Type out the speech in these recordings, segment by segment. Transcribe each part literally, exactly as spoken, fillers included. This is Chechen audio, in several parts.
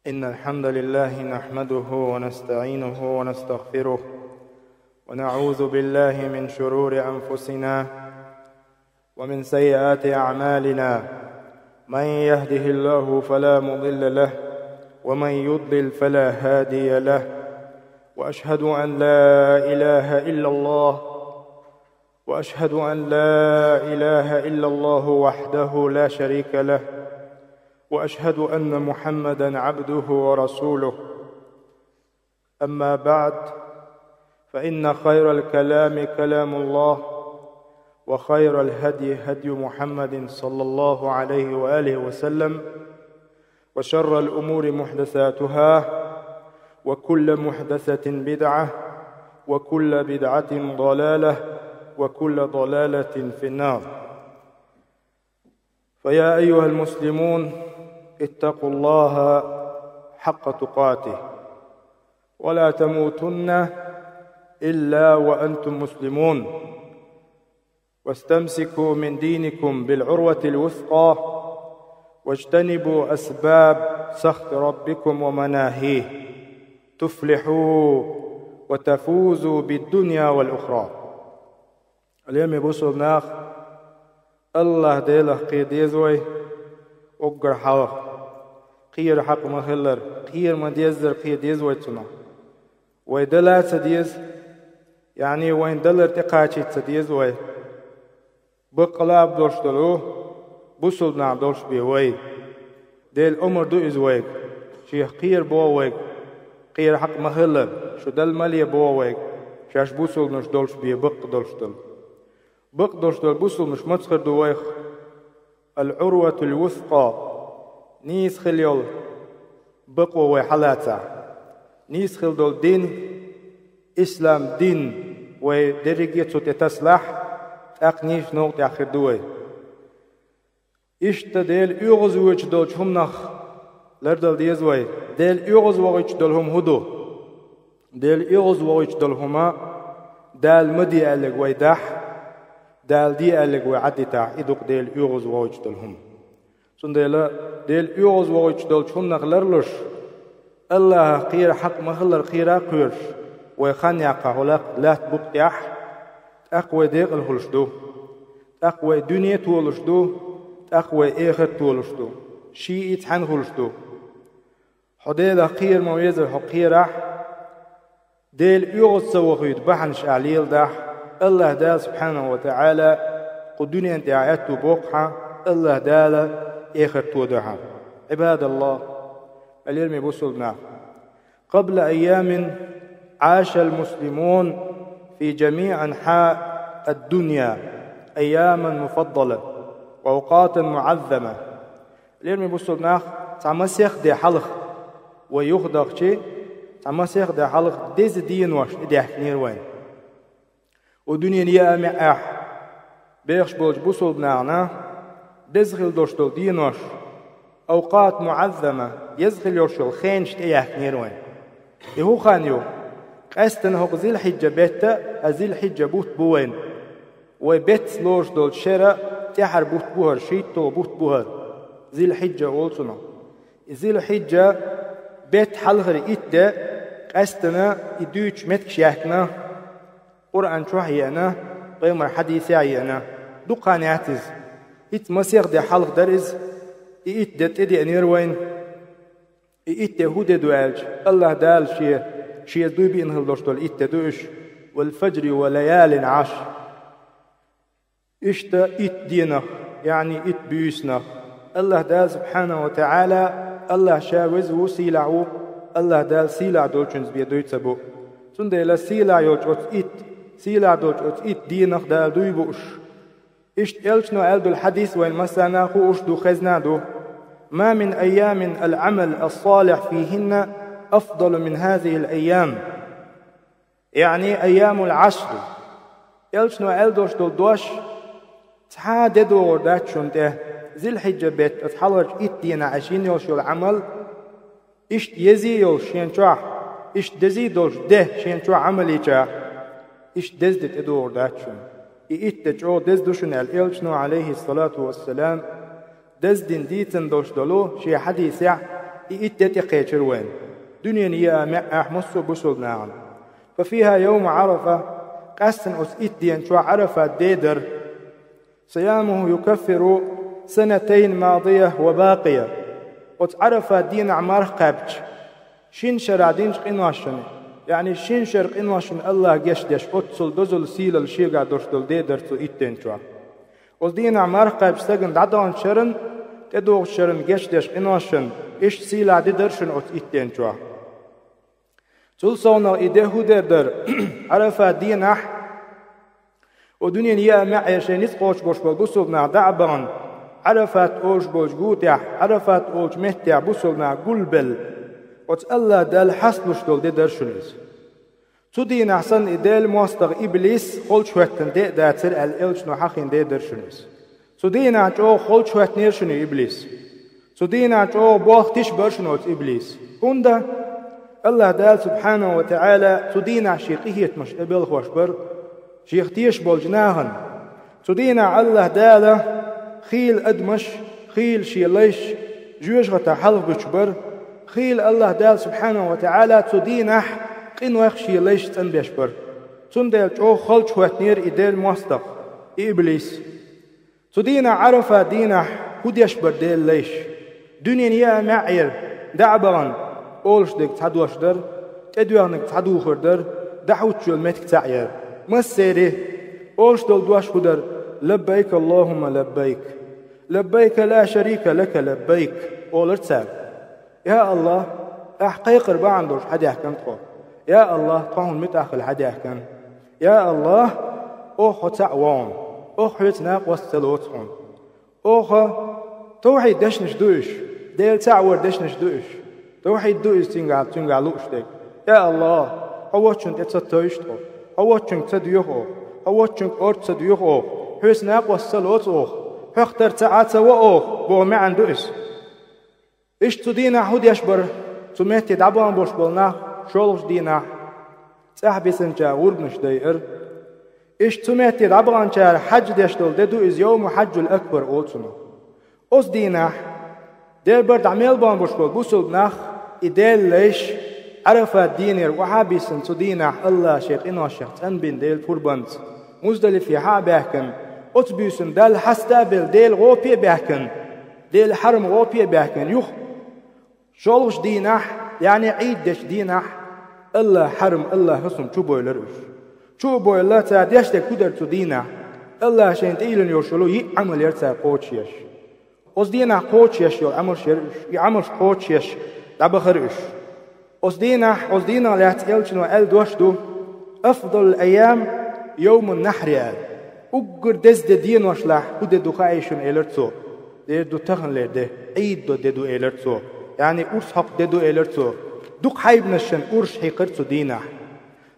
إن الحمد لله نحمده ونستعينه ونستغفره، ونعوذ بالله من شرور أنفسنا ومن سيئات أعمالنا. من يهده الله فلا مضل له، ومن يضلل فلا هادي له. وأشهد أن لا إله إلا الله، وأشهد أن لا إله إلا الله وحده لا شريك له، وأشهد أن محمدا عبده ورسوله. أما بعد، فإن خير الكلام كلام الله، وخير الهدي هدي محمد صلى الله عليه وآله وسلم، وشر الأمور محدثاتها، وكل محدثة بدعة، وكل بدعة ضلالة، وكل ضلالة في النار. فيا أيها المسلمون، اتقوا الله حق تقاته، ولا تموتن إلا وأنتم مسلمون، واستمسكوا من دينكم بالعروة الوثقى، واجتنبوا أسباب سخط ربكم ومناهيه، تفلحوا وتفوزوا بالدنيا والأخرى. Лераме бусулба нах, Аллахь Делах кхера деза вай уггар хьалха. Кхера хьакъ ма хиллара, кхера ма деззара кхера деза вай Цунах. Вай дала а ца деза, яъни вайна далар тӀекхачийта ца деза вай. Баккъала а долуш долу бусулба нах долуш бен вай. Делан омра ду иза вайга, Шех кхера боху вайга, кхера хьакъ ма хиллара, шу Далла ма ле боху вайга, шаьш бусулбанаш долуш бен бакъ долуш долу. Бакъ долуш долу бусулбанаш маца хир ду вайх? Ал-Урватул-Вускъа, нийса хила йолу бакъо вай хьалацахь, нийса хила долу дин, ислам дин вай дерриге а цу тӀе тасалахь, тӀаккха нийса новкъа тӀехь хир ду вай. Иштта Дела оьгӀазвоьдуш долчу хӀуманах лардала деза вай. Дела оьгӀазвохуьйтуш долу хӀума хӀун ду? Дела оьгӀазвохуьйтуш долу хӀума Дала ма де аьлларг вай дахь, Дала де аьлларг вай Ӏадитахь, и ду-кх Дела оьгӀазвохуьйтуш долу хӀума. Цундела Дела оьгӀазвохуьйтуш долчу хӀуманах ларлуш, Аллахьах кхера хьакъ ма хиллара кхера а кхоьруш, вай хан яккхахь хӀокху латта букъа тӀехь, тӀаккха вай декъала хуьлуш ду, тӀаккха вай дуьне а толуш ду, тӀаккха вай эхарт а толуш ду, шиъ а цхьаьна хуьлуш ду. Хьо Делах кхера ма везара хьо кхерахь, Дела оьгӀаз ца вохуьйту бахьанаш ахь леладахь, Аллахь Дала субхьанаху ва таӀала кху дуьнен тӀехь аьтту боккху хьан, Аллахь Дала эхарт тоду хьан. Ӏибадаллахь, хьалераме бусулба нах. قبل أيام عاش المسلمون في جميع أنحاء الدنيا أياما مفضلة وأوقاتا معظمة. Лераме бусулба нах, цхьа масех де хьалха, вай юхадахчи, цхьа масех де хьалха деза денош тӀедаьхкинера вайна. Кху дуьненан еа маьӀӀехь бехаш болчу бусулба нахана деза хила долуш долу денош, авкъат муӀаззама, еза хила йолуш йолу хенаш тӀеяьхкинера вайна. И хӀун хан ю? Къаьстина хӀокху Зилхьиджа бетта, а Зилхьиджа бутт бу вайна. Вай беттаца лоруш долчу шера тӀаьхьара бутт бу хӀара, шийтталгӀа бутт бу хӀара. Зилхьиджа олу цунах. И Зилхьиджа бетта хьалхара итт де, къаьстина и дуьйцуш меттигаш яьккхина, Къуръан чохь а еана, пайхамар хьадисехь а еана. Дукха хан яц иза. Итт масех де хьалха дара иза, и итт де тӀедеанера вайна. И итт де хӀун де ду аьлча, Аллахь Дала Шен, Шен дуй биъна хила долуш долу итт де ду уьш. «Вал фаджри ва лаялин Ӏашр». Иштта итт дийнах, яъни итт буьйсанах. Аллахь Дала субхьанаху ва таӀала, Аллахь Ша веза ву, сийлахь ву, Аллахь Дала сийлахь долчуьнца бен дуй ца бу. Цундела сийлахь йолчу оцу итт, сийлахь долчу оцу итт дийнах Дала дуй бууш. Иштта элчано аьлла долу хьадис вайн массарна а хууш ду, хезна а ду: «Ма мин айямин ал-Ӏамал ас-салихь фихинна афдалу мин хазихил айям». Яъни айямул Ӏашр. Элчано аьлла долуш долу дош цхьа а де догӀур дац шуна тӀе, Зилхьиджа бетта оцу хьалхарчу итт дийнахь аша йина йолуш йолу Ӏамал, иштта езий йолуш шен чохь, иштта дезий долуш де шен чохь Ӏамал йича, иштта деза де тӀедогӀур дац шуна. И итт де чӀогӀа деза ду шуна аьлла элчано, Ӏалайхиссалату вассалам, деза дин дийцина долуш долу шен хьадисехь, И итт де тӀекхечира вайна. Дуьненан еа маьӀӀехь массо а бусулба нахана. ففيها يوم عرفة, къаьстина оцу итт дена чохь Ӏарафат де дара. صيامه يكفر سنتين ماضية وباقية. Оцу Ӏарафат дийнахь марха кхаьбча, шина шарахь динчу къиношна, яъни шина шарахь къиношна Аллаха гечдеш, оццул дозалла, сийлалла шегахь долуш долу де дара цу итт дена чохь. Оцу дийнахь марха кхаьбча стагана дӀадаханчу шарна, тӀедогӀучу шарна гечдеш къиношна, иштта сийлахь де дара шуна оцу итт дена чохь. Цул совнаха и де хӀун дер дара? Ӏарафат дийнахь, о дуьненан еа маьӀӀера шайн ницкъ кхочуш болуш болу бусулба нах дӀа а бахана, Ӏарафат олуш болчу гу тӀехь, Ӏарафат олучу меттехь бусулба нах гулбелла, оцу Аллаха Далла хьасталуш долу де дара шуна иза. Цу дийнахь санна и Делан мостагӀа иблис холчу хӀоьттина де а дацара аьлла, элчано хьахийна де дара шуна иза. Цу дийнахь чӀогӀа холчу хӀоьттинера шуна и иблис. Цу дийнахь чӀогӀа болх тиша бара шуна оцу иблиса. ХӀунда? Аллаха Дала субхьанаху ва таӀала цу дийнахь шен къинхетамаш тӀебелхош бара шех тешаш болчу нахана. Цу дийнахь Аллаха Дала хийла адамаш, хийла шен лайш жоьжахатех хьалха буьтуш бара. Хийла Аллаха Дала субхьанаху ва таӀала цу дийнахь къинойх шен лайш цӀанбеш бара. Цундела чӀогӀа холчу хӀоьттинера и Делан мостагӀа, и иблис. Цу дийнахь, Ӏарафат дийнахь, хӀун деш бара Делан лайш? Дуьненан еа маьӀӀера дӀа а бахана, олуш дерг цхьа дош дара, тӀедоьгӀнарг цхьа духар дара, дӀахӀуттуш йолу меттиг цхьаъ яра. Массеран олуш долу дош хӀун дара? لبيك اللهم لبيك، لبيك لا شريك لك لبيك, олура цара. Я Аллах, ахь кхайкхар бахьана долуш хьан даьхкина тхо? Я Аллах, тхо хьуна муьтӀахь хила хьан даьхкина? Я Аллах, оха хьо цхьаъ вогӀу, оха хьоьца накъост ца лоцу хьуна. Оха, тавхьид дешнаш ду уьш, Дела цхьаъ вар дешнаш ду уьш. Тавхьид ду иза цуьнгахь, цуьнгахь лууш дерг. Я Аллах, хьо воцчунна тӀе ца товш тхо, хьо воцчуьнга ца доьху оха, хьо воцчуьнга орца ца доьху оха, хьоьца накъост ца лоцу оха, хьох тера ца Ӏа ца во оха, боху маьӀна ду иза. Иштта цу дийнахь хӀун деш бара цу метте дӀабахана болуш болу нах? ШолгӀачу дийнахь цӀахь бисинчара гӀурбанаш дайара. Иштта цу метте дӀабаханчара хьаьж деш долу де ду иза, йовму хьаьжжул акбар олу цунах. Оцу дийнахь дера бара дӀа мел бахана болуш болу бусулба нах, и Делан лайш, Ӏарафат дийнера охьа а бисина, цу дийнахь Аллаха шен къиношех цӀанбина Делан пурбанца Муздалифе хьа а баьхкина, оцу буьйсанна Далла хьаста а белла, Делан гӀопе а баьхкина, Делан хьарам гӀопе а баьхкина юха. ШолгӀачу дийнахь, яъни Ӏийд дечу дийнахь, Аллахан хьарам, Аллахан хӀусам чу бойла уьш. Чу а бойла, цара деш дерг хӀун дара цу дийнахь? Аллаха шайна тӀейиллина йолуш йолу йиъ Ӏамал яра цара кхочушъеш. Оцу дийнахь кхочушъеш йолу Ӏамалш яра уьш, и Ӏамалш кхочушъеш дӀабахара уьш. Оцу дийнахь, оцу дийнах лаьцна элчано аьлла дош ду: «Афдалул айям йовмун нахьри», – аьлла. Уггар деза де деношлахь хӀун де ду хаьий шуна, элира цо. Дера ду таханлера де, Ӏийд де ду, элира цо. Яъни урс хьокху де ду, элира цо. Дукха хьайбанаш шайн урс хьийкхира цу дийнахь.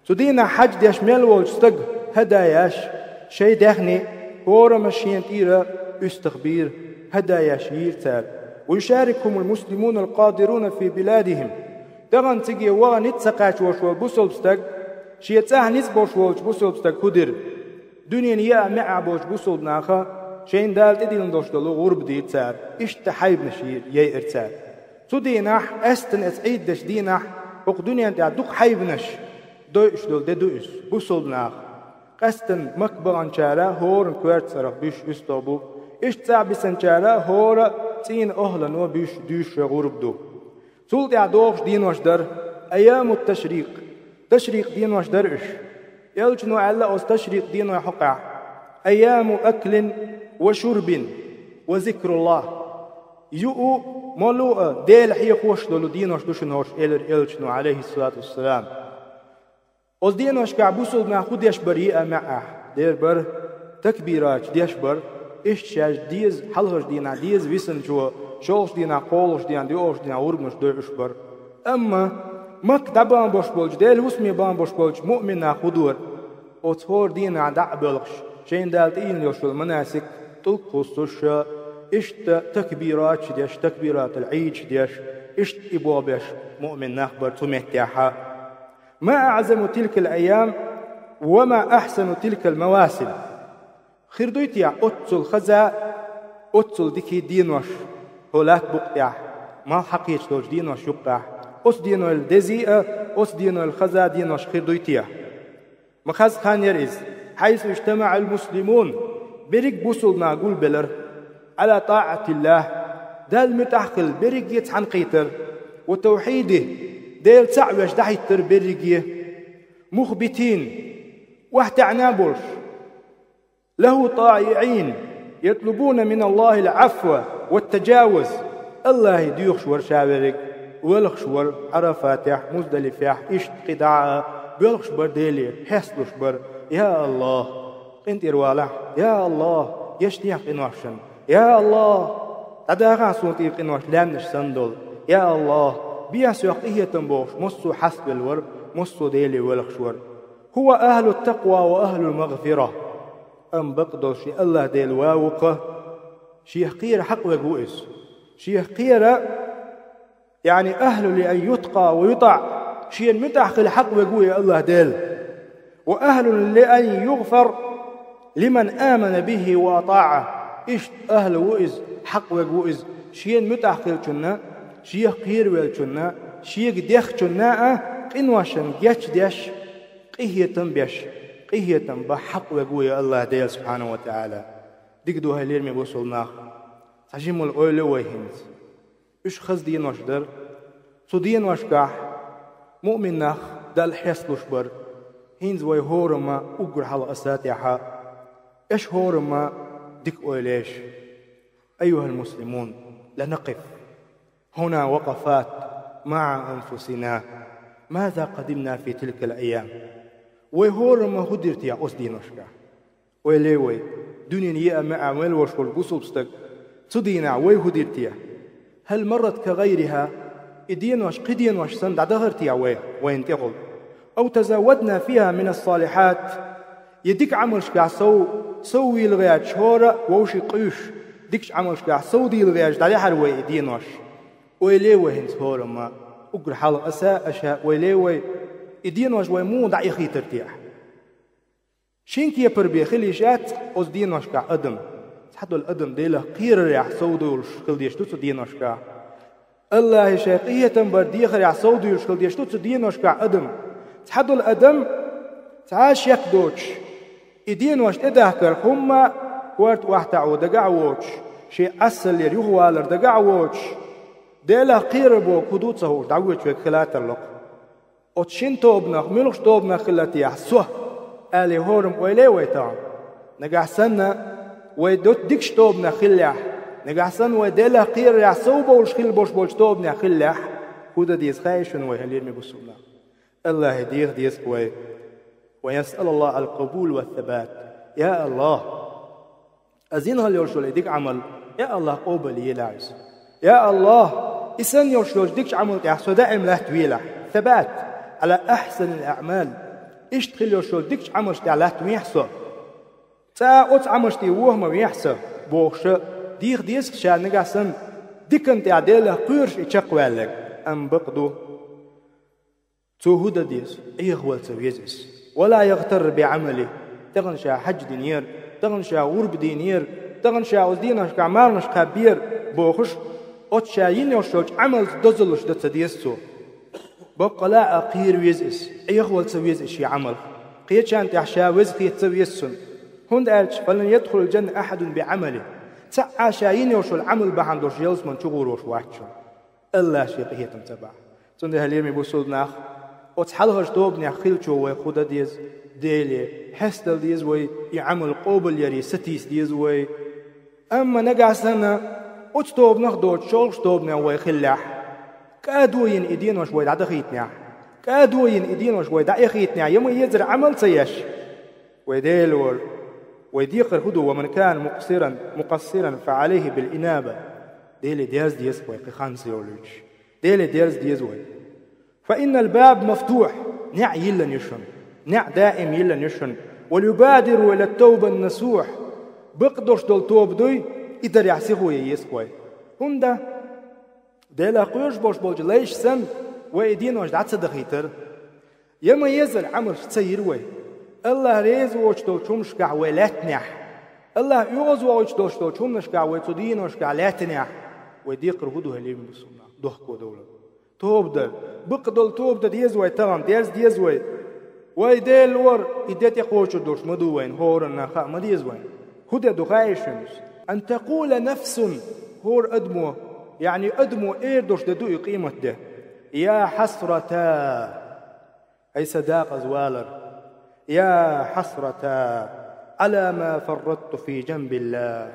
Цу дийнахь хьаьж деш мел волчу стага хӀадаяш, шайн даьхни, хӀорамма шена тӀера уьстагӀ бийра, хӀадаяш йийра цара. «Ва юшарикхумул муслимунал къадируна фи биладихим». Тахана циге ваха ницкъ ца кхаьчвош волу бусулба стаг, шен цӀахь ницкъ болуш волчу бусулба стаг хӀун дира? Дуьненан еа маьӀӀехь болчу бусулба наха шайна Дала тӀедиллина долуш долу гӀурба дийра цара, иштта хьайбанаш йийра, яйира цара. Цу дийнахь, къаьстина эца Ӏийд дечу дийнахь, хӀокху дуьнен тӀехь дукха хьайбанаш дойуш долу де ду иза, бусулба наха. Къаьстина Макка баханчара хӀоранна коьртачу цӀарах буьйш уьстагӀ бу, иштта цӀахь бисинчара хӀора цӀийнан охӀлано буьйш, дуьйш гӀурба ду. Цул тӀаьхьа догӀуш денош дара айямут ташрикъ, ташрикъ денош дара уьш. Элчано аьлла оцу ташрикъ денойн хьокъехь: «Айяму аклин ва шурбин ва зикруллах». Юу, молу а Дела хьехош долу денош ду шуна хӀорш, элира элчано, алейхиссалату вассалам. Оцу деношкахь бусулба нах хӀун деш бара еа маьӀӀехь? Дера бара, такбираташ деш бара, иштта шаьш деза, хьалхарчу дийнахь деза висинчо, шолгӀачу дийнахь, кхоалгӀачу дийнахь, доьалгӀачу дийнахь гӀурбанаш дойуш бара. Амма Макка дӀабахана болуш болчу, Делан хӀусаме бахана болуш болчу муъмин нах хӀун дора? Оцу хӀора дийнахь дӀа а боьлхуш, шайна Дала тӀейиллина йолуш йолу манасик, тӀулг кхуссуш, иштта такбираташ деш, такбиратул Ӏийдаш деш, иштта и болх беш муъмин нах бара цу меттехь. «Ма аъзаму тилкал айям, ва ма ахьсану тилкал мавасим». Хир дуй те оццул хаза, оццул дика денош хӀокху латта букъа тӀехь? Малх хьакхеча долчу денош юккъехь, оцу денойла дезий а, оцу денойла хаза денош хир дуй те? Ма хаза хан яра иза, حيث اجتمع المسلمون, берриг бусулба нах гулбелара, على طاعة الله, Далла муьтӀахь хила берриге цхьаьнакхийтара, وتوحيده, Дела цхьаъ веш дӀахӀиттара берриге, مخبتين, охьатаьӀна а болуш, له طائعين، يطلبون من الله العفو والتجاوز, АллахӀе доьхуш вара ша верриг, воьлхуш вара Ӏарафатехь, Муздалифехь, иштта кхин дӀа а, боьлхуш бара Деле, хьесталуш бара: «Я АллахӀ, къинтӀера валахь, я АллахӀ, гечдехьа къиношна, я АллахӀ, дӀадахахьа суна тӀера къинош лаьмнаш санна долу, я АллахӀ, бехьа соьх къинхетам», — бохуш, массо а хьаставелла вара, массо а Деле воьлхуш вара. هو أهل التقوى وأهل المغفرة. Амма бакъдолуш и АллахӀ Дела ва ву-кха, Шех кхера хьакъ верг ву иза. Шех кхера, яъни, أهل لأن يتقى ويطاع, Шена муьтӀахь хила хьакъ верг ву и АллахӀ Дела. وأهل لأن يغفر لمن آمن به وأطاعه. Иштта ахӀл ву иза, хьакъ верг ву иза, Шена муьтӀахь хиллачунна, Шех кхеравеллачунна, Шега дехначунна а къиношна гечдеш, къинхетам беш, къинхетам бан хьакъ верг ву и АллахӀ Дела, субхьанаху ва таӀала. Дика ду, хьоме бусулба нах. Цхьа жимма ойла йо вай хӀинца. Уьш хаза денош дара. Цу деношкахь муъмин нах Далла хьесталуш бара. ХӀинца вай хӀораммо уггар хьалха аса тӀехь, аша хӀораммо дика ойла еш. أيها المسلمون، لنقف هنا وقفات مع أنفسنا. ماذا قدمنا في تلك الأيام؟ Вай хӀораммо хӀун дира те оцу деношкахь? Ойла йо вай, дуьненан еа-маьа мел волуш волу бусулба стаг, цу дийнахь вай хӀун дира те? هل مرت كغيرها؟ И денош кхин денош санна дӀадахара те вай, вайна тӀехула? أو تزودنا فيها من الصالحات؟ Я дика Ӏамалшкахь сов, сов вийла гӀерташ хӀора а вовшийн къуьйсуш, дикачу Ӏамалшкахь сов дийла гӀерташ дӀадаьхьара вай и денош? Ойла йо вай хӀинца хӀораммо, уггар хьалха аса а, аша а, ойла йо вай, и денош вай муха дӀаэхийтира те? Шина кепара бен хила йиш яц оцу деношкахь адам. Цхьадолу адам Делах кхерарехь сов долуш хила дезаш ду цу деношкахь. АллахӀе шайн къинхетам бар дехарехь сов дуьйлуш хила дезаш ду цу деношкахь адам. Цхьадолу адам, цхьа а шек доцуш, и денош тӀедахкарх хӀумма а, корта охьатаӀо дагахь а воцуш, шен Ӏассаллера юхавалар дагахь а воцуш, Делах кхерар бохург хӀун ду ца хууш дӀавоьдуш верг хила тарло-кх. Оцу шина тобанах муьлхачу тобанах хилла техьа со, аьлла, хӀораммо ойла йо вай тахана. Нагахь санна вай ду-, дикачу тобанах хиллехь, нагахь санна вай Делах кхерарехь сов болуш хилла болуш болчу тобанех хиллехь, хӀун дан деза хаьий шуна вай, хьоме бусулба нах? АллахӀе деха деза-кх вай. ويسأل الله القبول والثبات. Я АллахӀ, ас йина хилла йолуш йолу и дика Ӏамал, я АллахӀ, къобалъелахь иза. Я АллахӀ, и санна йолуш йолчу дикачу Ӏамал тӀехь со даим латтавелахь, ثبات على أحسن الأعمال. Иштта хилла йолуш йолчу дикачу Ӏамалш тӀехь латтавехьа со. Цкъа а оцу Ӏамалш тӀе вохамавехьа со, бохуш а, деха деза-кх ша нагахь санна диканна тӀехь Делах кхоьруш и чекхваьлларг. Амма бакъ ду, цо хӀун дан деза? Ӏехавала ца веза иза. ولا يغتر بعمله. Тахана ша хьаьж динера, тахана ша гӀурба динера, тахана ша оцу деношкахь марханаш кхаьбнера, бохуш, оцу ша йина йолуш йолчу Ӏамалца дозаллаш дан ца деза цо. Баккъала а кхера веза иза, Ӏехавала ца веза иза шен Ӏамалх. Кхечарна тӀехь ша веза хета ца веза цунна. ХӀунда аьлча, فلن يدخل الجنة أحد بعمله. Цхьа а ша йина йолуш йолу Ӏамал бахьана долуш ялсамани чу гӀур волуш вац шуна, АллахӀа шен къинхетам ца бахь. Цундела, хьоме бусулба нах, оцу хьалхарчу тобанех хиллачо вай хӀун дан деза? Деле хьестадала деза вай, и Ӏамал къобалъяре сатийса деза вай. Амма нагахь санна оцу тобанах доцуш шолгӀачу тобанех вай хиллехь, кӀадо йина и денош вай дӀадахийтинехь, кӀадо йина и денош вай дӀаэхийтинехь, я ма-еззара Ӏамал ца еш, вай Дела волу, вай декхар хӀун ду: ومن كان مقصرا، مقصرا فعليه بالإنابة. Деле дерза деза-кх вай кхин хан ца йолуьйтуш. Деле дерза деза вай. فإن الباب مفتوح, неӀ йиллина ю шуна, неӀ даим йиллина ю шуна. وليبادروا إلى التوبة النصوح. Бакъдолуш долу тоба дуй, и дарехь сихо ян еза-кх вай. ХӀунда? Делах кхоьруш болуш болчу лайш санна, вай и денош дӀа ца дахийтара. Я ма-еззара Ӏамалш ца йира вай. АллахӀ реза воцуш долчу хӀуманашкахь вай лаьттинехь, АллахӀ оьгӀазвохуьйтуш долуш долчу хӀуманашкахь вай цу деношкахь лаьттинехь, вай декхар хӀун ду, хьоме бусулба нах? Дохко довлар. Тоба дар. Бакъдолу тоба дан деза вай тахана, дерза деза вай. Вай Дела лор, и де тӀекхочур долуш ма ду вайна, хӀоранна хаа ма деза вайна. ХӀун де ду хаьий шуна иза? Ан такъула нафсун, хӀора адамо, яъни адамо эр долуш де ду и къематде: «Я хьасрата», хӀай сан декъаза валар, «я хьасрата, Ӏала ма фарратту фи джанбиллахӀ».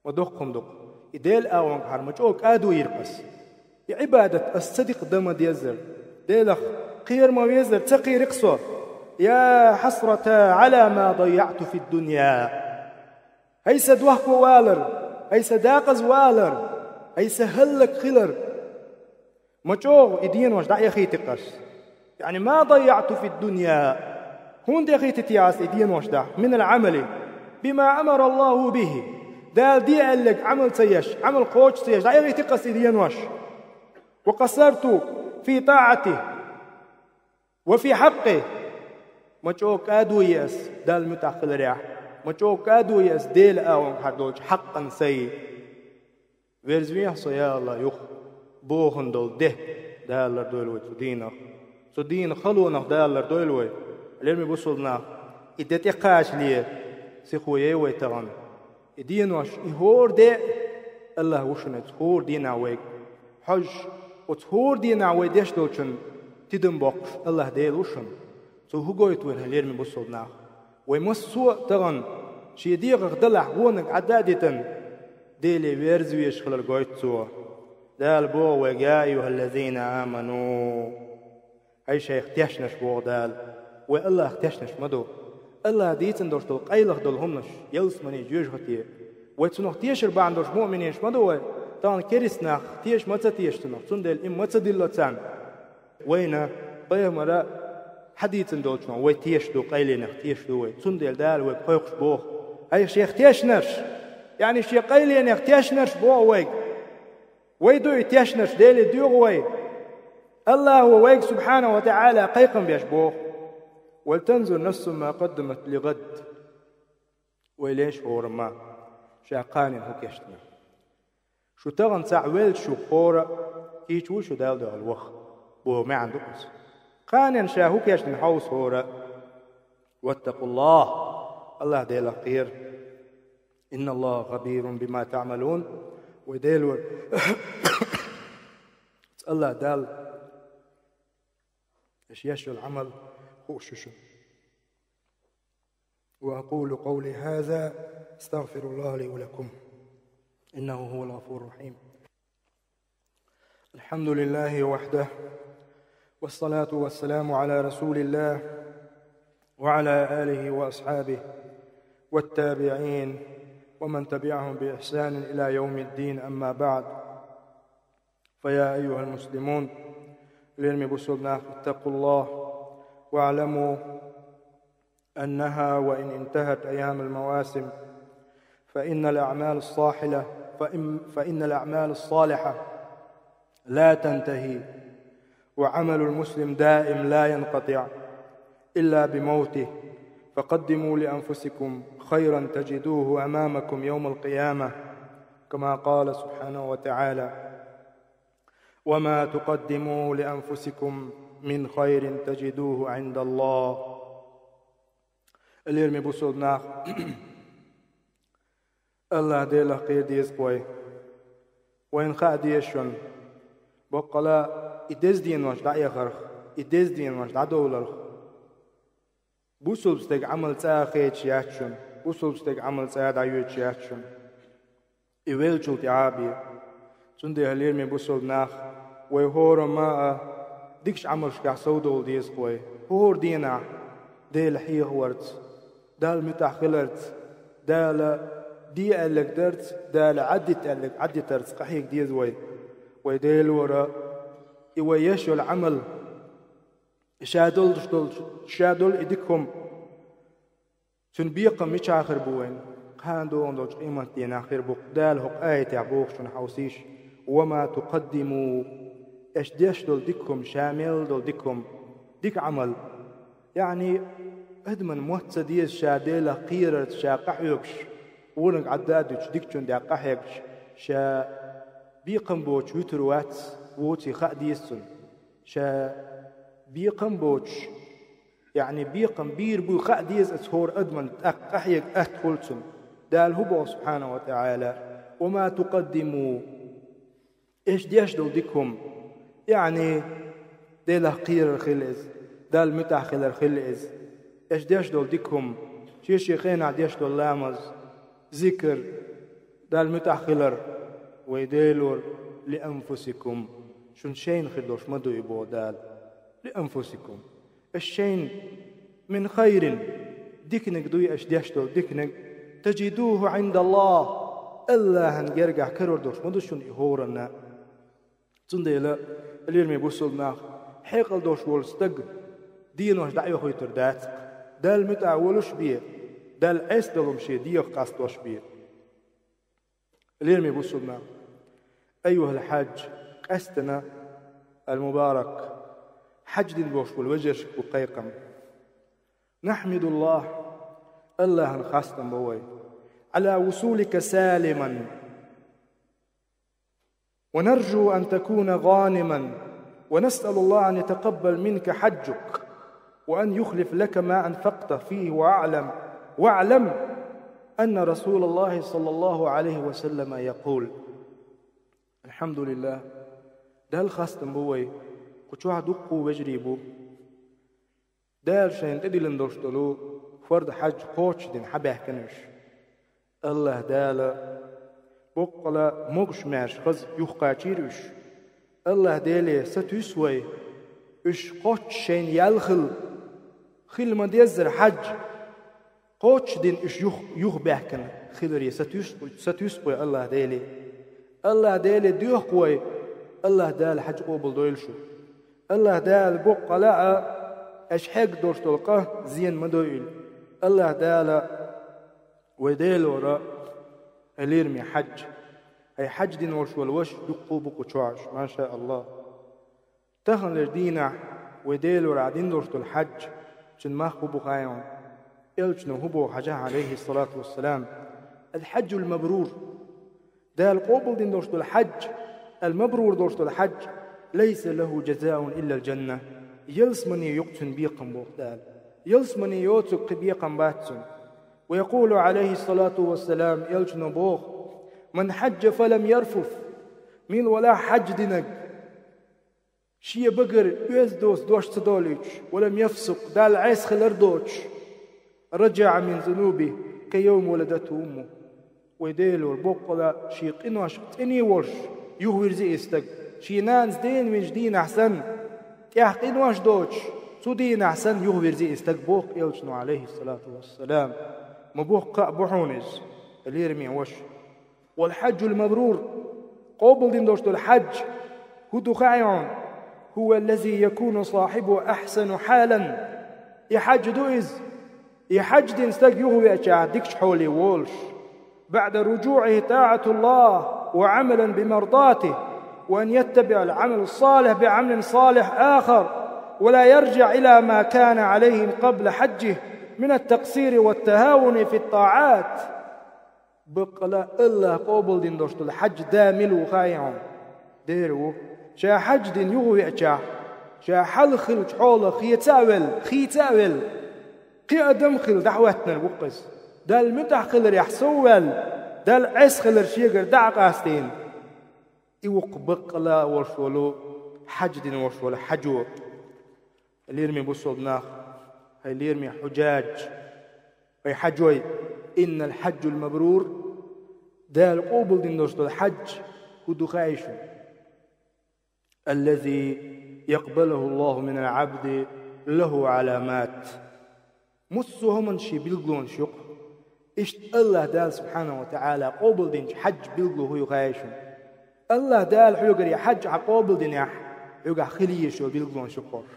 Ма доккха хӀума ду-кх. И Делан агӀонгахьара ма чӀогӀа кӀадо йира-кх ас. И Ӏибадат ас ца дика дан ма дезара. Делах кхера ма везара, ца кхийрира-кх со. «Я хьасрата Ӏала ма дайяъту фи ддунья». ХӀай сан дохко валар, хӀай сан декъаза валар, хӀай сан хӀаллакьхилар. Ма чӀогӀа и денош дӀаэхийти-кх ас. Яъни, ма дайяъту фи ддунья. ХӀунда эхийти те ас и денош дӀа? Минал Ӏамали бима амара АллахӀу бихӀи. Дала де аьлларг Ӏамал ца еш, Ӏамал кхочуш ца еш, дӀаэхийти-кх ас и денош. Ва къасарту фи тӀаӀатихӀи ва фи хьакъкъихӀи. Ма чӀогӀа кӀадо йи ас Далла муьтӀахь хиларехь. Ма чӀогӀа кӀадо йи ас Делан агӀонгахьара долчу хьакъан сайн. Верзавехьа со, я АллахӀ, юха бохун долу де Дала лардойла вай цу дийнах. Цу дийнан халонах Дала лардойла вай. Лераме бусулба нах, и де тӀекхачале сихо яй вай тахана. И денош, и хӀора де а АллахӀ ву шуна оцу хӀора дийнахь вайга хьожуш, оцу хӀора дийнахь вай деш долчун тидам боккхуш АллахӀ Дела ву шуна. Цо хӀун гойту вайна, лераме бусулба нах? Вай массо а тахана шен дегӀах далахь вониг Ӏадда а дитина, Деле верза везаш хилар гойту цо. Дала боху вайга: «Я айюхӀаллазина аману». ХӀай шайх тешнарш, боху Дала. Вай АллахӀах тешнарш ма ду. АллахӀа дийцина долуш долу къайлаха долу хӀуманаш, ялсамани, жоьжахати. Вай цунах тешар бахьана долуш муъминаш ма ду вай. Тахана керист нах теша ма ца теша цунах, цундела и ма ца дилла царна. Вайна пайхамара хьадийцина долчунах вай тешаш ду, къайленех тешаш ду вай. Цундела Дала вайга кхойкхуш боху: «ХӀай шех тешнарш», яъни шен къайленех тешнарш боху вайга. Вай ду и тешнарш, Деле доьху вай. АллахӀа вайга, субхьанаху ва таӀала, кхайкхам беш боху: «Валтанзур нафсун ма къаддамат лигӀад». Вай леш хӀорамма ша кханенна хӀун кечдина. Шу тахана цхьаъ велча, шу хӀора кийча ву шу Далла дуьхьал ваха, боху маьӀна ду иза. Кханенна ша хӀун кечдина хьовса хӀора. «ВаттакъуллахӀ», АллахӀ Делах кхера. «ИнналлахӀа хабирун бима таӀмалун». Вай Дела вара. АллахӀ Далла аша еш йолу Ӏамал хууш ю шуна. وأقول قولي هذا، أستغفر الله لي ولكم، إنه هو الغفور الرحيم. الحمد لله وحده، والصلاة والسلام على رسول الله، وعلى آله وأصحابه، والتابعين، ومن تبعهم بإحسان إلى يوم الدين، أما بعد. فيا أيها المسلمون، лераме бусулба нах, اتقوا الله واعلموا أنها وإن انتهت أيام المواسم فإن الأعمال الصالحة، فإن، فإن الأعمال الصالحة لا تنتهي، وعمل المسلم دائم لا ينقطع إلا بموته، فقدموا لأنفسكم خيرا تجدوه أمامكم يوم القيامة، كما قال سبحانه وتعالى: «وما تقدموا لأنفسكم من خير تجدوه عند الله». Лераме бусулба нах, АллахӀ Делах кхера деза-кх вай. Вайна хаа деза шуна, баккъала и деза денош дӀаэхарх, и деза денош дӀадовларх. Бусулба стеган Ӏамал цӀа а хеташ яц шуна, бусулба стеган Ӏамал цӀа а дӀайоьдуш яц шуна. И веллачул тӀаьхьа а бен. Цундела, лераме бусулба нах, вай хӀорамма а дикачу Ӏамалшкахь совдовла деза-кх вай. ХӀора дийнахь Дела хьехаварца, Далла муьтӀахь хиларца, Дала де аьлларг дарца, Дала Ӏаддита аьлларг Ӏаддитарца къахьега деза вай. Вай Дела вара, и вай еш йолу Ӏамал, ша долуш долчу, ша долу и дика хӀума, цуьнан бекхам мичахь хир бу вайна? Кхана догӀун долчу къематдийнахь хир бу-кх. Дала хӀокху аятехь боху шуна, хьовсийша: «Ва ма тукъаддиму», аша деш долу дика хӀума, ша мел долу дика хӀума, дика Ӏамал. Яъни, адаман мотт ца деза, ша Делах кхерарца ша къахьоьгуш, вониг Ӏадда а дуьтуш, дикачун тӀехь къахьегча, ша Бекхам боцуш вуьтур вац, воций хаа деза цунна. Ша бекхам боцуш, яъни бекхам бийр буй хаа деза аца хӀора адамна, тӀаккха къахьега атта хуьлу цунна. Дала хӀун боху, субхьанаху ва таӀала: «Ва ма тукъаддиму». Аша деш долу дика хӀума, яъни Делах кхерар хила иза, Далла муьтӀахь хилар хила иза. Аша деш долу дика хӀума, шен-шен хенахь деш долу ламаз, зикр, Далла муьтӀахь хилар, вай Делора: «Ли анфусикум», шуна шайна хир долуш ма ду и, боху Дала. «Ли анфусикум». Аша шайна, «мин хайрин», диканиг дуй аша деш долу диканиг, «таджидуху Ӏиндаллахь», Аллахьан гергахь карор долуш ма ду шуна и хӀоранна. Цундела, лераме бусулба нах, хьекъал долуш волу стаг денош дӀа а йохуьйтур дац-кх. Далла муьтӀахь волуш бе, Далла Ӏеса долу хӀума шен дегӀах къастош бе. Лераме бусулба нах, айюхьал хьаджж, къаьстина, ал-мубарак, хьадждина болуш волу вежаршка бу кхайкхам. Нахьмидуллахь, Аллахьан хастам бо вай, Ӏала вусулика салиман. ونرجو أن تكون غانما، ونسأل الله أن يتقبل منك حجك، وأن يخلف لك ما أنفقت فيه، وأعلم، واعلم أن رسول الله صلى الله عليه وسلم يقول. الحمد لله. Далла хастам бу вай, кху чохь дуккха а вежарий бу. Дала шайна тӀедиллина долуш долу фард хьаджж кхочушдина хьабаьхкина уьш. Аллахь Дала боккъала могуш-маьрша хаза юхакхачийра уьш. Аллахь Деле сатуьйсу вай, уьш кхоччуш шайна ял хилла, хила ма-деззара хьаджж, кхочушдина уьш юха, юхабаьхкина хиларе сатуьйсу, сатуьйсу вай Аллахь Деле. Аллахь Деле доьху вай, Аллахь Дала хьаджж къобалдойла шу. Аллахь Дала боккъала а аша хьегна долуш долу къа зен ма дойла. Аллахь Дала вай Делора, хьай лераме хьаджж, хьай хьадждина волуш волу ваша дуккха а бу кху чохь уьш, машааллахь. Таханлерчу дийнахь вай Делора ахь дина долуш долу хьаджж, цуьнан мах хӀун бу хаий хьуна? Элчано хӀун боху хьажахь, Ӏалайхиссалату вассалам: «Ал-хьаджжул мабрур». Дала къобалдина долуш долу хьаджж, ал-мабрур долуш долу хьаджж, «лайса лаху джазаун иллал джанна». Ялсамане ю-кх цуьнан бекхам, боху Дала. Ялсамане йоцург кхин бекхам бац цуьнан. Ва якъулу, Ӏалайхиссалату вассалам, элчано боху: «Ман хьаджжа фалам ярфус». Мила валахь хьаджж динарг, шен багара оьзда доцу дош ца долуьйтуш, «ва лам яфсукъ», Далла Ӏеса хилар доцуш, «раджаӀа мин зунубихи кайовми валадатху уммуху». Вай Делора боккъала шен къиношка цӀена волуш юхавирзи и стаг, шен нанас дена винчу дийнахь санна, тӀехь къинош доцуш, цу дийнахь санна юхавирзи и стаг, боху элчано, Ӏалайхиссалату вассалам. Ма боккха а бу хьуна иза, лераме ваша. Вал хьаджжул мабрур, къобалдина долуш долу хьаджж хӀун ду хаий хьуна? Хува ллази якуну сахьибуху ахьсана хьалан. И хьаджж ду иза, и хьаджж дина стаг юхавеачахь дикачу хьоле волуш. БаӀда руджуӀихи тӀаӀатуллахь ва Ӏамалан бимардатихи, ва ан яттабиӀал Ӏамалас салихь биӀамалин салихь ахар, ва ла ярджиӀ ила ма кана Ӏалайхи къабла хьаджжихи мин ат-такъсири ва ат-тахӀавуни фит-тӀаӀат. Баккъала Аллахь къобалдина долуш долу хьаджж да мила ву хаий хьуна? Дера ву, ша хьаджж дина юхавеачахь, ша хьалха хиллачу хьолах хеца а велла, хийца а велла, кхин адам а хилла дӀахӀоьттинарг ву-кх иза. Далла муьтӀахь хиларехь сов а ваьлла, Далла Ӏеса хилар шегара дӀа а къастийна, и ву-кх баккъала а волуш волу, хьаджж дина волуш волу хьаджо. Лераме бусулба нах, хьай лераме хьуджаджж, хьай хьаджой, иннал хьаджжул мабрур, Дала къобалдина долуш долу хьаджж хӀун ду хаий шуна? Аллази якъбалуху Аллаху минал Ӏабди лаху Ӏаламат. Массо а хӀуманна шен билгалонаш ю-кх. Иштта Аллахь Дала субхьанаху ва таӀала къобалдинчу хьаджж билгало хӀун ю хаий шуна? Аллахь Дала хьоьгара и хьаджж хьан къобалдинехь, хьоьгахь хила езаш йолу билгалонаш ю-кх хӀорш.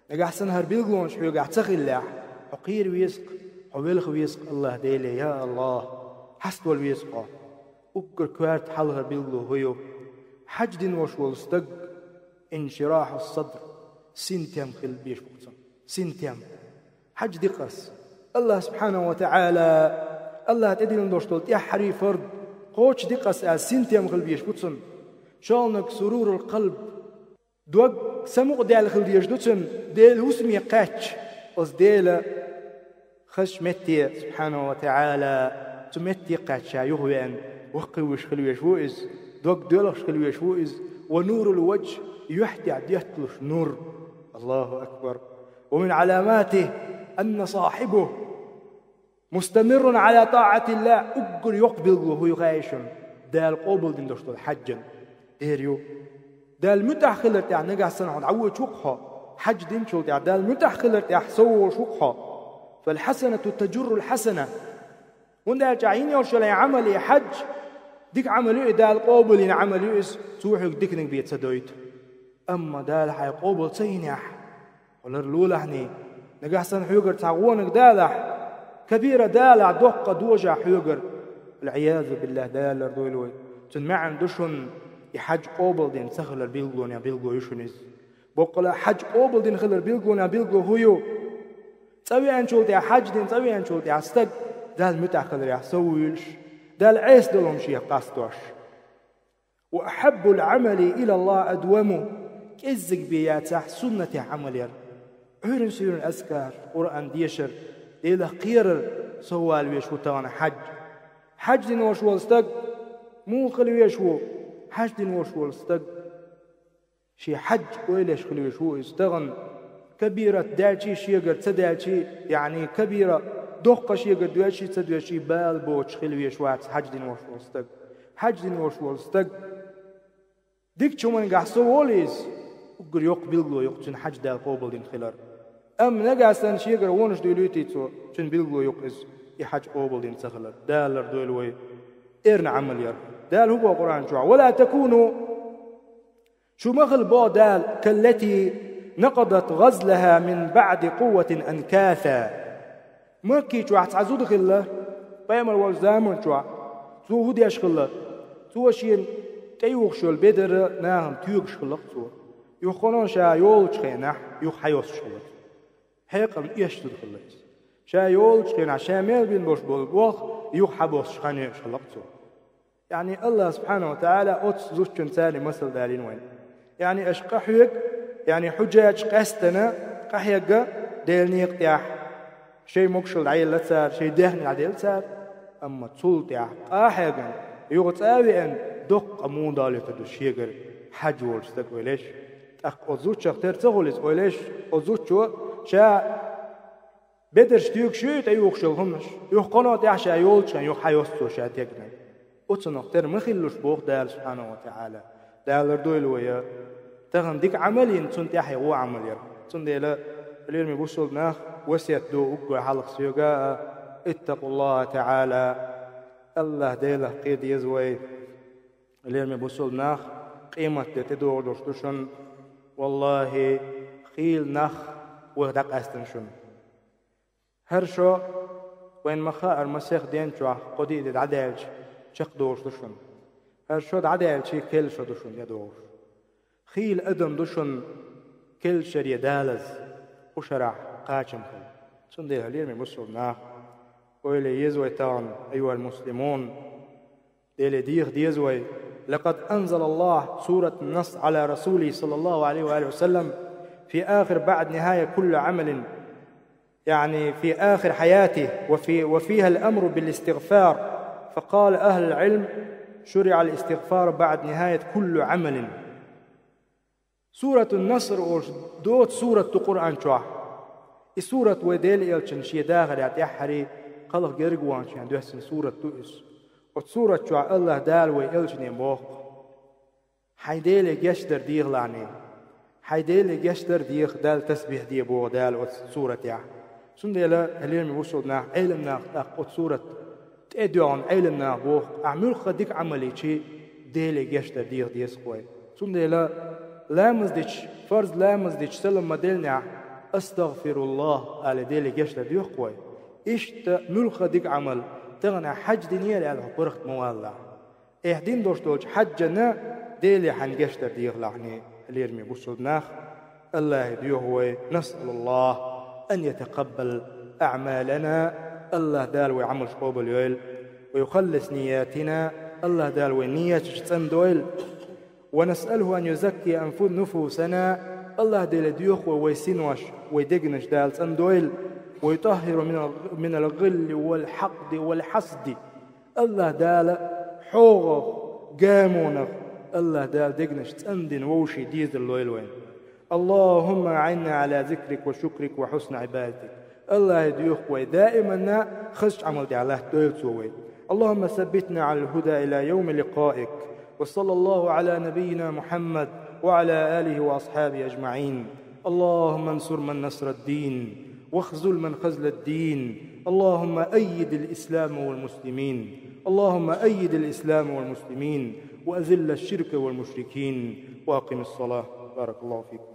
Нагахь санна хӀара билгалонаш хьоьгахь ца хиллехь, хьо кхера веза-кх, хьо велха веза-кх Аллахь Деле: «Я Аллахь, хьаставала веза-кх хьо». Уггар коьрта хьалхара билгало хӀун ю? Хьаджж дина волуш волу стаг, инширахьу садр, синтем хила безаш бу-кх цунна. Синтем. Хьаджж ди-кх ас. Аллахь субхьанаху ва таӀала, Аллахь тӀедиллина долуш долу тӀаьххьарий фард кхочушди-кх ас аьлла, синтем хила безаш бу цунна. Шолнаг сурурул къалб. Дог самукъадаьлла хила дезаш ду цун, Дела хӀусаме кхаьчча, оцу Дела хазачу метте, субхьанаху ва таӀала, цу метте кхаьчча ша юхавеана, воккхавеш хила веш ву иза, дог доьлхуш хила веш ву иза, ва нурул ваджхӀ, юьхь тӀехь детталуш нур. Аллаху акбар. Ва мин Ӏаламатихи анна сахьибаху мустамиррун Ӏала таӀатиллахӀ, уггар йоккха билгало хӀун ю хаьий шуна, Дала къобалдина долуш долу хьаьжин. Дера ю. Дала муьтӀахь хилар тӀехь нагахь санна хьо дӀавоьдуш ву-кх хьо, хьаьж динчул тӀехь Дала муьтӀахь хилар тӀехь сов волуш ву-кх хьо. Фал хьасанату тажуррул хьасана. ХӀунда аьлча хьайна йолуш йолу Ӏамал и хьаьж, дика Ӏамал ю и, Дала къобалйина Ӏамал ю иза, цо хьоьга диканиг бен ца дойту. Амма Дала хьайн къобал ца йинехь, хьо ларлолахьний, нагахь санна хьоьгара цхьа гӀонаг далахь, кабира далахь, доккха дожахь хьоьгара, валӀиязу биллахӀ, Дала лардойла вай. Цуьнан маьӀна ду шуна, и хьаьж къобалдина ца хилар билгалонех билгало ю шуна иза. Боккъала хьаьж къобалдина хилар билгалонех билгало хӀун ю? ЦӀа веанчул тӀехь, хьаьж дина цӀа веанчул тӀехь стаг Далла муьтӀахь хиларехь сов вуьйлуш, Далла Ӏеса долу хӀума шех къастош. Ва ахьаббул Ӏамали илаллахӀи адвамухӀу, кӀеззиг бен яцахь суннатехь Ӏамал яр. Ӏуьйран-суьйран азкар, Къуръан дешар, Делах кхерар сов вала веш ву тахана хьаьж. Хьаьж дина волуш волу стаг муха хила веш ву? Хьаьж дина волуш волу стаг шен хьаьж ойла еш хила веш ву иза тахана, кабират даьлчий, шегара ца даьлчий, яъни кабира доккха шегара доьлчий, ца доьлчий, бала боцуш хила веш вац хьаьж дина волуш волу стаг. Хьаьж дина волуш волу стаг дикачу хӀуманигахь сов волу иза, уггар йоккха билгало ю-кх цуьнан хьаьж Дала къобалдина хилар. Амма нагахь санна шегара вонаш дуьйлуьйтий цо, цуьнан билгало ю-кх иза, и хьаьж къобалдина ца хилар. Дала лардойла вай эрна Ӏамал яр. Дала хӀун боху Къуръан чохь? Ва ла такуну Шу ма хила, боху Дала, каллати накъадат гӀазлахӀа мин баӀди къувватин анкаса. Макки чохь цхьа зуда хилла, пайхамар волчу заман чохь, цо хӀун деш хилла? Цо шена тӀеюхуш йолу бедар нахана тоьгуш хилла-кх цо. Юххе а ша йолучу хенахь, юха хьайоссуш хилла цо. Хьекъална эшна зуда хилла иза. Ша йолучу хенахь, ша мел бина болуш болу болх юха хьабоссуш хан йоьуш хилла-кх цо. Яъни Аллах субхьанаху ва таӀала оцу зудчун царна масал далийна вайна. Яъни аша къахьоьгу, яъни хьуьжаьчу къаьстана къахьегга Делан некъа тӀехь, шайн могушалла дӀаелла цара, шайн даьхни дӀаделла цара, амма цул тӀаьхьа къа а хьегна, юха цӀа а веана, доккха муха долуьйтур ду шегара хьаьж волчу стага, ойла еш. ТӀаккха оцу зудчух тера ца хуьлу иза, ойла еш, оцу зудчо ша бедарш тоьгуш ю и тӀеюхуш йолу хӀуманаш, юххе а тӀехь ша йолчу хенахь юха хьайоссу цо ша тегнарг. Оцунах тера ма хилалаш, боху Дала субхьанаху ва таӀала. Дала лардойла вай, тахана дика Ӏамал йина, цунна тӀаьхье вон Ӏамал яр. Цундела, лераме бусалба нах, васет ду уггар хьалха соьга а: اتقوا الله تعالى. Аллах Делах кхера деза вай. Лераме бусалба нах, къематде тӀедогӀур долуш ду шуна. Валлахи, хийла нах вайх дӀакъаьстина шуна. ХӀара шо, вайна ма-хаъара, масех ден чохь кхо-диъ де дӀадаьлча, чекхдолуш ду шуна. ХӀара шо дӀадаьлчий, керла шо ду шуна тӀедогӀуш. Хийла адам ду шуна керла шаре далаза, кху шарахь кхачам хила. Цундела, лераме бусалба нах, ойла е еза вай тахана, айюхал муслимун. Деле деха деза вай. لقد أنزل الله سورة النصر على رسوله صلى الله عليه وآله وسلم في آخر بعد نهاية كل عمل، يعني في آخر حياته، وفي، وفيها الأمر بالاستغفار، فقال أهل العلم: شرع الاستغفار بعد نهاية كل عمل. Суратун Наср олуш доцу сурат ду Къуръан чохь. И сурат вай Делан элчанна шен дахарехь тӀаьххьарий, кхалха герга ваханчу хенахь доьссина сурат ду иза. Оцу сурат чохь Аллах Дала вай элчане боху: «Хьайн Деле гечдар дехалахьний, хьайн Деле гечдар деха, Далла тасбихь де», боху Дала оцу суратехь. Цундела, лераме бусалба нах, Ӏеламнаха тӀаккха оцу сурат тӀедоьгӀна Ӏеламнаха боху: ахь муьлхха дика Ӏамал йичий, Деле гечдар деха деза-кх вай. Цундела, ламаз дича, фарз ламаз дича салам ма-деллинехь, «АстагӀфируллахӀ» аьлла, Деле гечдар доьху-кх вай. Иштта муьлхха дика Ӏамал, тахана хьаьж динера аьлла, хьо паргӀат ма валалахь. Ахь дина долуш долчу хьаьжна Деле хьайн гечдар дехалахьний, лераме бусалба нах. Аллахе доьху вай: نسأل الله أن يتقبل أعمالنا, Аллах Дала вай Ӏамалш къобалйойла, ويخلص نياتنا, Аллах Дала вай нияташ цӀандойла. ونسأله أن يزكي أنفس نفوسنا. АллахӀ Дела, доьху вай, вай синош, вай дегнаш Дала цӀандойла, ويطهر من ال- من الغل والحقد والحسد. АллахӀ Дала хьогӀах, гамонах, АллахӀ Дала дегнаш цӀандина вовшийн дезар лойла вайна. اللهم أعنا على ذكرك وشكرك وحسن عبادتك. АллахӀ, доьху вай, даиманна хазачу Ӏамал тӀехь латтадойла Цо вай. اللهم ثبتنا على الهدى إلى يوم لقائك. وصلى الله على نبينا محمد وعلى آله وأصحابه أجمعين. اللهم انصر من نصر الدين، واخذل من خذل الدين. اللهم أيد الإسلام والمسلمين. اللهم أيد الإسلام والمسلمين، وأذل الشرك والمشركين. وأقم الصلاة. بارك الله فيكم.